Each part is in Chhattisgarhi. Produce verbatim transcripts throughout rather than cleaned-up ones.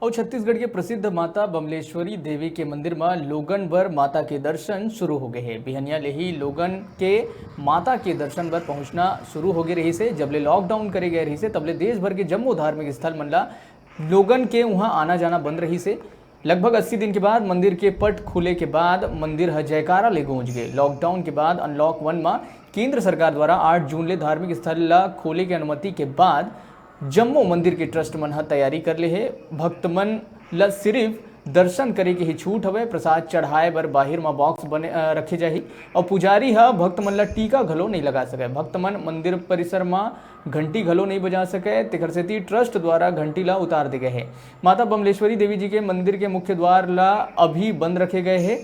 अउ छत्तीसगढ़ के प्रसिद्ध माता बमलेश्वरी देवी के मंदिर म लोगन बर माता के दर्शन शुरू हो गए हे। बिहनिया ले ही लोगन के माता के दर्शन बर पहुंचना शुरू हो गए रहिस हे। जब ले लॉकडाउन करे गए रहिस हे, तब ले देश भर के जम्मो धार्मिक स्थल मन ला लोगन के उहां आना जाना बंद रहिस हे। लगभग अस्सी दिन के बाद मंदिर के पट खुले के बाद मंदिर ह जयकारा ले गूंज गए। लॉकडाउन के बाद अनलॉक वन म केंद्र सरकार द्वारा आठ जून ले धार्मिक स्थल ला खोले के अनुमति के बाद जम्मो मंदिर के ट्रस्ट मन ह तैयारी कर ले हे। भक्त मन ल सिर्फ दर्शन करे के ही छूट हवय। प्रसाद चढ़ाए बर बाहिर म बॉक्स बने, अ, रखे जाही अउ पुजारी ह भक्त मन ल टीका घलो नइ लगा सकय। भक्त मन मंदिर परिसर म घंटी घलो नइ बजा सकय, तेखर सेती ट्रस्ट द्वारा घंटी ल उतार दे गए हे। माता बमलेश्वरी देवी जी के मंदिर के मुख्य द्वार ल अभी बंद रखे गए हे।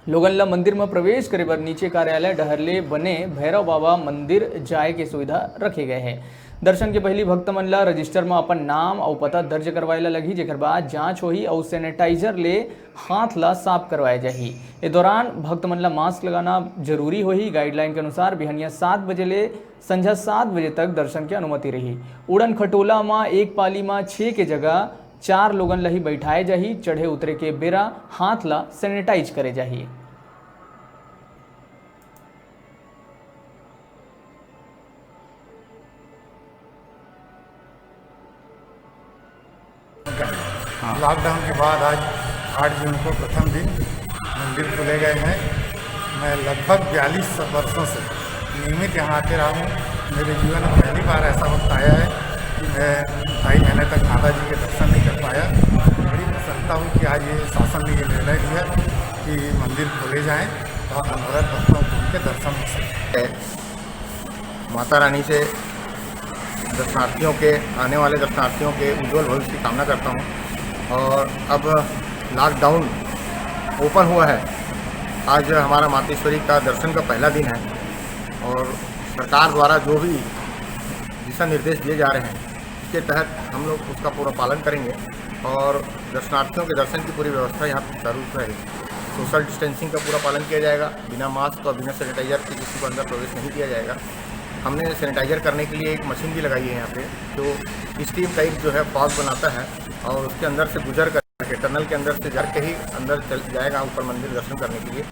लोगन ल मंदिर म प्रवेश करे बर नीचे कार्यालय डहर ले बने भैरव बाबा मंदिर जाए के सुविधा रखे गए हे। दर्शन के पहिली भक्त मन ल रजिस्टर म अपन नाम अउ पता दर्ज करवाए ल लगही, जेकर बाद जांच होही अउ सैनिटाइजर ले हाथ ल साफ करवाए जाही। ए दौरान भक्त मन ल मास्क लगाना जरूरी होही। गाइडलाइन के अनुसार बिहनिया सात बजे ले संझा सात बजे तक दर्शन के अनुमति रही। उड़न खटोला म एक पाली म छह के जगह चार लोगन ल ही बैठाए जाही। चढ़े उतरे के बेरा हाथ ल सैनिटाइज करे जाही। हाँ। लॉकडाउन के बाद आज आठ जून को प्रथम दिन मंदिर खोले गए हैं। मैं लगभग बयालीस वर्षों से नियमित यहाँ आते रहा हूँ। मेरे जीवन में पहली बार ऐसा वक्त आया है कि मैं ढाई महीने तक माता जी के दर्शन नहीं कर पाया। बड़ी प्रसन्नता हुई कि आज ये शासन ने ये निर्णय लिया कि मंदिर खोले जाएं और अनवरत भक्तों के दर्शन हो सके। माता रानी से दर्शनार्थियों के, आने वाले दर्शनार्थियों के उज्जवल भविष्य की कामना करता हूँ। और अब लॉकडाउन ओपन हुआ है, आज हमारा मातेश्वरी का दर्शन का पहला दिन है और सरकार द्वारा जो भी दिशा निर्देश दिए जा रहे हैं, इसके तहत हम लोग उसका पूरा पालन करेंगे और दर्शनार्थियों के दर्शन की पूरी व्यवस्था यहाँ सुचारू रूप से रहेगी। सोशल डिस्टेंसिंग का पूरा पालन किया जाएगा। बिना मास्क और बिना सैनिटाइजर के किसी को अंदर प्रवेश नहीं किया जाएगा। हमने सैनिटाइजर करने के लिए एक मशीन भी लगाई है यहाँ पे, जो स्टीम टाइप जो है फॉग बनाता है और उसके अंदर से गुजर करके, टनल के अंदर से जा के ही अंदर चल जाएगा ऊपर मंदिर दर्शन करने के लिए।